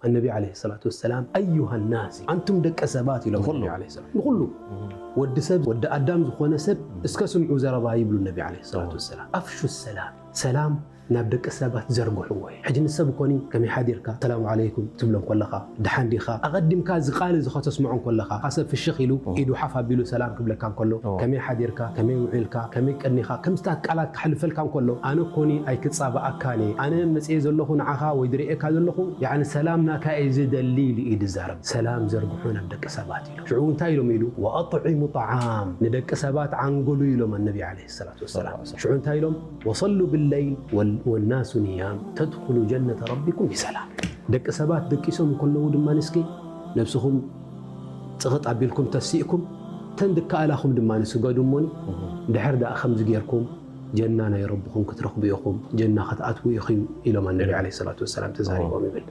ኣነቢ ዓለይሂ ሰላቱ ወሰላም ኣዩሃ ናስ፣ ኣንቱም ደቂ ሰባት ኢሎም ንኹሉ። ነቢ ዓለይሂ ሰላም። ንኹሉ ወዲ ሰብ፣ ወዲ ኣዳም ዝኾነ ሰብ እስከ ስምዑ ዘረባ ይብሉ ነቢ ዓለይሂ ሰላቱ ወሰላም። ኣፍሹ ሰላም፣ ሰላም ናብ ደቂ ሰባት ዘርግሕዎ እዩ። ሕጂ ንሰብ ኮኒ ከመይ ሓዲርካ ሰላሙ ዓለይኩም ትብሎም ከለኻ፣ ደሓን ዲኻ፣ ኣቐዲምካ እዚ ቃል እዚ ከተስምዖ ከለኻ፣ ካብ ሰብ ፍሽኽ ኢሉ ኢዱ ሓፍ ኣቢሉ ሰላም ክብለካ እንከሎ፣ ከመይ ሓዲርካ፣ ከመይ ውዒልካ፣ ከመይ ቀኒኻ፣ ከምስታት ቃላት ክሓልፈልካ እንከሎ፣ ኣነ ኮኒ ኣይክጻባኣካን እየ። ኣነ መጽየ ዘለኹ ንዓኻ ወይ ዝርእየካ ዘለኹ ያኒ ሰላም ናካ እየ ዝደሊ ኢሉ እዩ ዝዛረብ። ሰላም ዘርግሑ ናብ ደቂ ሰባት ኢሉ። ሽዑ እንታይ ኢሎም ኢሉ? ወኣጥዒሙ ጣዓም፣ ንደቂ ሰባት ዓንግሉ ኢሎም ኣነቢ ዓለይሂ ሰላቱ ወሰላም። ሽዑ እንታይ ኢሎም? ወሰሉ ብለይል ወል- ወናሱ ንያም ተድኹሉ ጀነተ ረቢኩም ብሰላም። ደቂ ሰባት ደቂሶም እንከለዉ ድማ ንስኪ ነብስኹም ጽቕጥ ኣቢልኩም ተሲእኩም፣ ተን ድከኣላኹም ድማ ንስገዱ እሞኒ፣ ድሕር ደኣ ከምዚ ጌርኩም ጀና ናይ ረብኹም ክትረኽቡ ኢኹም፣ ጀና ክትኣትዉ ኢኹም ኢሎም ኣነቢ ዓለይሂ ሰላቱ ወሰላም ተዛሪቦም ይብል።